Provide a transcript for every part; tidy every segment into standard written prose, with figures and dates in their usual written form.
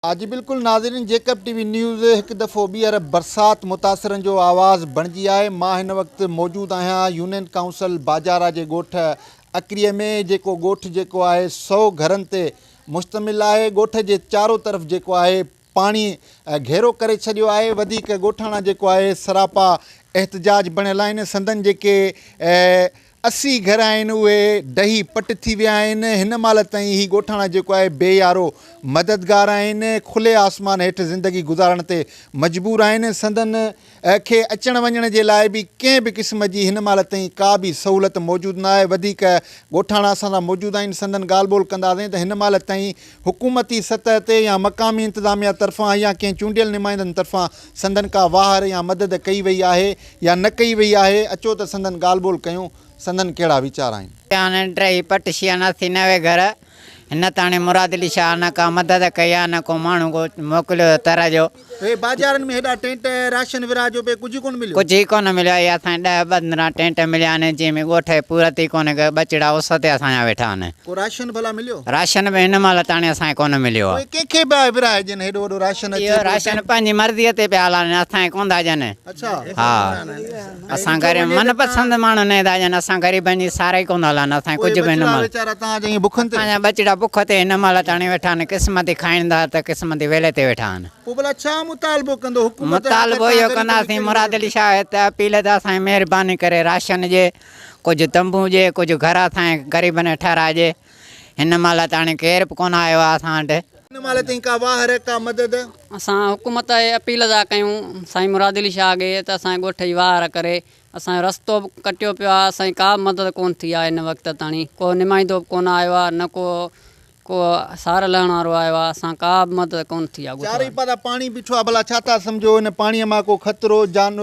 جي بلڪل ناظرين جيڪب ٽي وي نيوز هڪ دفعو ٻيهر برسات متاثرن جو آواز بڻجي آهي مان هن وقت موجود آهيان يونين ڪائونسل باجارا جي ڳوٺ اڪري ۾ جيڪو ڳوٺ جيڪو آهي سو گهرن تي مشتمل آهي ڳوٺ جي چارو طرف جيڪو آهي پاڻي گهيرو ڪري ڇڏيو آهي وڌيڪ ڳوٺاڻا جيڪو آهي سراپا احتجاج بڻيل آهن سندن جيڪي 80 گهر آهن اهي ڊهي پٽ ٿي ويا آهن، هن مهل تائين هي ڳوٺاڻا جيڪو آهي بي يارو مددگار آهن، کلي آسمان هيٺ زندگي گذارڻ تي مجبور آهن، سندن کي اچڻ وڃڻ جي لاء به ڪنهن به قسم جي هن مهل تائين ڪا به سهولت موجود نه آهي، وڌيڪ ڳوٺاڻا اسان سان موجود آهن سندن ڳالهه ٻولهه ڪنداسين ته هن مهل تائين حڪومتي سطح تي يا مقامي انتظاميا طرفان يا ڪنهن چونڊيل نمائندن طرفان سندن ڪا واهر يا مدد ڪئي وئي آهي يا نه ڪئي وئي آهي، اچو ته سندن ڳالهه ٻولهه ڪيون، سندن ڪهڙا ويچار آهن. آهن ڊهي پٽ شيعن 80 90 گهر هن تاڻي مراد علي شاهه نه ڪا مدد ڪئي آهي نه ڪو ماڻهو ڪو موڪليو تر جو. هي باجارن ۾ هيڏا ٽينٽ راشن ورهاجو پئي ڪجهه ڪونه مليو. ڪجهه ئي ڪونه مليو آهي اسان کي 10 15 ٽينٽ مليا آهن جنهن ۾ ڳوٺ جي پورت ئي ڪونه ڪي ٻچڙا اس تي اسان جا ويٺا آهن. ڪو راشن ڀلا مليو؟ راشن به هن مهل تاڻي اسان کي ڪونه مليو آهي. پوء ڪنهن کي به ورهائي ڏين هيڏو وڏو راشن اچي اهو پيو راشن پنهنجي مرضيء تي پيا هلائين اسان کي ڪونه ٿا ڏين. اڇا. ها اسان غريب من پسند ماڻهن کي ٿا ڏين اسان غريبن جي سار ئي ڪونه ٿا لهن اسان کي پوء ڪجهه به هن ٻچڙا مهل. ويچارا توهان جا ائين بکن تي. اسان جا ٻچڙا بک تي هن مهل تاڻي ويٺا آهن قسمتي کائين ٿا ته قسمتي ويلي تي ويٺا آهن. پوء ڀلا ڇا مطالبو ڪندو حڪومت مطالبو اهو ڪنداسين مراد علي شاهه کي ته اپيل ته اسان کي مهرباني ڪري راشن ڏي ڪجهه تنبو ڏي ڪجهه گهر اسان کي غريبن کي ٺهرائي ڏي هن مهل تاڻي ڪير به ڪونه آيو آهي اسان وٽ. هن مهل تائين ڪا واهر ڪا مدد. اسان حڪومت کي اپيل ٿا ڪيون سائين مراد علي شاهه کي ته اسان جي ڳوٺ جي واهر ڪري اسان جو رستو به ڪٽيو پيو آهي اسان جي ڪا به مدد ڪونه ٿي آهي هن وقت تاڻي ڪو نمائندو به ڪونه آيو آهي نه ڪو ڪو سار لهڻ وارو آيو آهي اسان ڪا به مدد ڪونه ٿي آهي ڳوٺ چارئي وارن. پاسا پاڻي بيٺو آهي ڀلا ڇا ٿا سمجهو ان پاڻي مان ڪو خطرو جان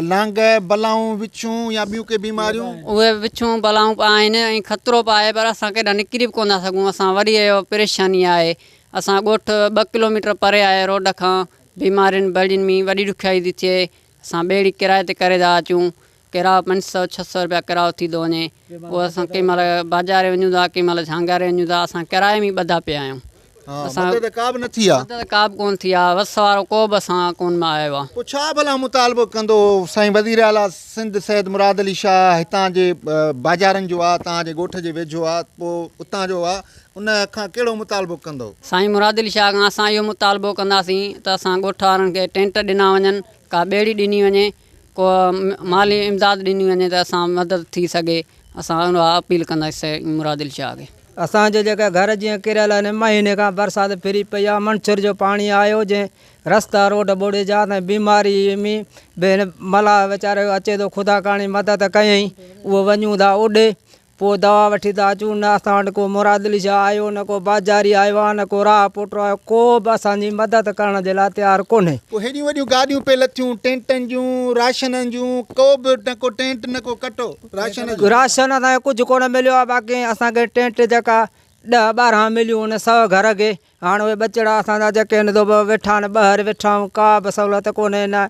نانگ بلائون وڇون يا ٻيون ڪي بيماريون. اهي وڇون بلائون به آهن ۽ خطرو به آهي پر اسان ڪيڏانهن نڪري به ڪونه ٿا سگهون اسان وڏي اهو پريشاني آهي اسان ڳوٺ 2 ڪلوميٽر پري آهي روڊ کان بيمارين بڙين ۾ وڏي ڏکيائي ٿي ٿئي اسان ٻيڙي ڪرائي تي ڪري ٿا اچون ڪرايو 500 600 رپيا ڪرايو ٿي ٿو وڃي اهو اسان ڪنهن مهل بازاري وڃون ٿا ڪنهن مهل جهانگاري وڃون ٿا اسان ڪرائي ۾ ٻڌا پيا آهيون اسان مدد ڪا به نه ٿي آ. مدد ڪا به ڪونه ٿي آ وس وارو ڪو به اسان ڪونه آيو آ. پوء ڇا ڀلا مطالبو ڪندو سائين وزير اعليٰ سنڌ سيد مراد علي شاهه هتان جي باجارن جو آ توهان جي ڳوٺ جي ويجهو آ پوء اتان جو آ ان کان ڪهڙو مطالبو ڪندو. سائين مراد علي شاهه کان اسان اهو مطالبو ڪنداسين ته اسان ڳوٺ وارن کي ٽينٽ ڏنا وڃن ڪا ٻيڙي ڏني وڃي ڪو مالي امداد ڏني وڃي ته اسان مدد ٿي سگهي اسان اها اپيل ڪنداسين سائين مراد علي شاهه کي. اسان جا جيڪا گهر جيئن ڪريل آهن مهيني کان برسات ڦري پئي آهي منڇر جو پاڻي آيو جنهن رستا روڊ ٻوڙي جا ۽ بيماري ۾ به هن ملاح ويچارو اچي ٿو خدا ڪاڻي مدد ڪيائين اهو وڃون ٿا اوڏي پوء دوا وٺي ٿا اچون، نه اسان وٽ ڪو مراد علي شاهه آيو، نه ڪو باجاري آيو آهي، نه ڪو راهه پوٽو آيو، ڪو به اسان جي مدد ڪرڻ جي لاء تيار ڪونهي. پوء هيڏيون وڏيون گاڏيون پئي لٿيون، ٽينٽن جون، راشنن جون، ڪو به نه ڪو ٽينٽ نه ڪو ڪٽو راشن جو. راشن اسان کي ڪجهه ڪونه مليو آهي، باقي اسان کي ٽينٽ جيڪا 10 12 مليون ان 100 گهر کي، هاڻ اهي ٻچڙا اسان جا جيڪي هن ته ويٺا آهن ٻاهر ويٺا آهيون، ڪا به سهولت ڪونهي نه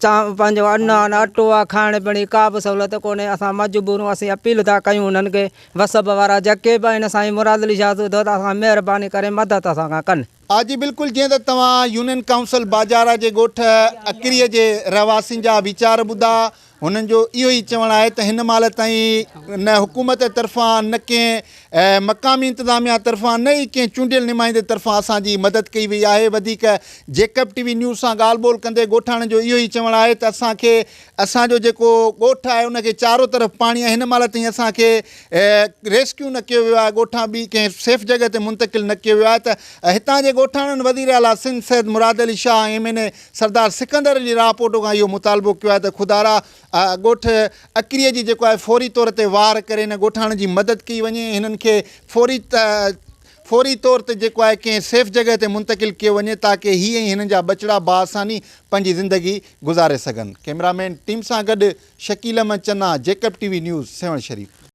چانهه پنهنجو ان آ نه اٽو آ کائڻ پيئڻ جي ڪا به سهولت ڪونهي اسان مجبور آهيون اسين اپيل ٿا ڪيون انهن کي وسب وارا جيڪي به آهن سائين مراد علي شاهه سوڌو ته اسان مهرباني ڪري مدد اسان کان ڪن. آ جي بلڪل جيئن ته توهان يونين ڪائونسل باجارا جي ڳوٺ اڪريء جي رهواسين جا ويچار ٻڌا هنن جو اهو ئي چوڻ آهي ته هن مهل تائين نه حڪومت طرفان نه ڪنهن مقامي انتظاميا طرفان نه ئي ڪنهن چونڊيل نمائندي طرفان اسان جي مدد ڪئي وئي آهي وڌيڪ جيڪب ٽي وي نيوز سان ڳالهه ٻولهه ڪندي ڳوٺاڻن جو اهو ئي چوڻ آهي ته اسان کي اسان جو جيڪو ڳوٺ آهي ان کي چارو طرف پاڻي آهي هن مهل تائين اسان کي ريسڪيو نه ڪيو ويو آهي ڳوٺان ٻي ڪنهن سيف جڳهه تي منتقل نه ڪيو ويو آهي ته هتان جي ڳوٺاڻن وزير اعليٰ Sindh Syed Murad Ali Shah ۽ M N A Sardar Sikandar Ali Rahpoto کان اهو مطالبو ڪيو آهي ته خدارا ڳوٺ اڪريء جي جيڪو آهي فوري طور تي واهر ڪري هن ڳوٺاڻن جي مدد ڪئي وڃي ۽ هنن کي فوري فوري طور تي جيڪو آهي ڪنهن سيف جڳهه تي منتقل ڪيو وڃي تاڪه هي ۽ هنن جا ٻچڙا باآساني پنهنجي زندگي گذاري سگهن. ڪئميرا مين ٽيم سان گڏ Shakeel Ahmed Channa, Jacob T V news, Sehwan Sharif.